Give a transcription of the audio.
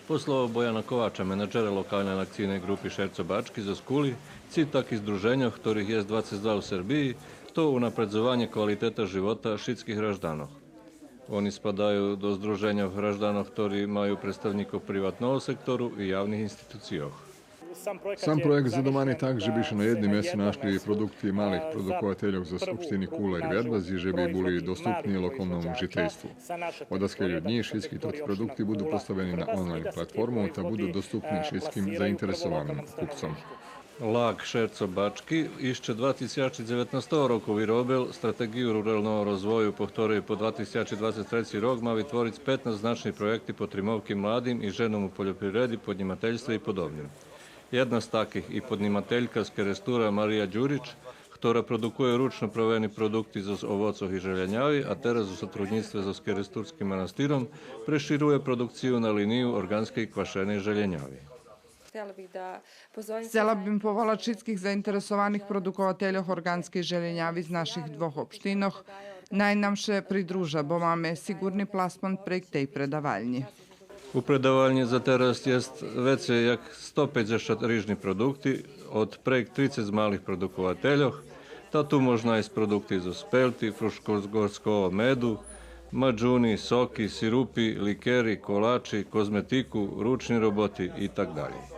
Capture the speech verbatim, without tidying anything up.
По словох Бояна Ковача, менаджера локалней акцийней ґрупи Шерцо Бачки зоз Кули, циль таких здруженьох, хторих єст двацец два у Сербиї, то унапредзованє квалитета живота шицких гражданох. Вони спадаю до здруженьох гражданох, хтори маю представнїкох приватного сектору и явних институцийох. Сам проєкт задумани так же би ше на єдним месци нашли продукти малих продуковательох зоз општини Кула и Вербас и же би були доступни локалному жительству. Одаскелю днї шицки тоти продукти буду поставени на онлайн платформу та буду доступни шицким заинтересованим купцом. Лак Шерцо Бачки ище два тисячи дзеветнастого року виробел стратеґию руралного розвою, по хторей по два тисячи двацец треци рок ма витвориц петнац значни проєкти потримовки младим и женом у польопривреди, поднїмательстве и подобним. Єдна з таких и поднїмателька з Керестура Мария Дюрич, хтора продукує ручно правени продукти зоз овоцох и желєняви, а тераз у сотруднїцтве зоз Керестурским манастиром преширує продукцию на линию орґанскей квашеней желєняви. Сцела бим поволац шицких заинтересованих продуковательох орґанскей желєняви з наших двох општинох, най нам ше придружа, бо маме сиґурни пласман прейґ тей предавальнї. У предавальнї за тераз єст вецей як сто пейдзешат рижни продукти од прейґ трицец малих продуковательох, та ту мож найсц продукти зоз пельти, фрушкогорского меду, маджуни, соки, сирупи, ликери, колачи, козметику, ручни роботи и так далєй.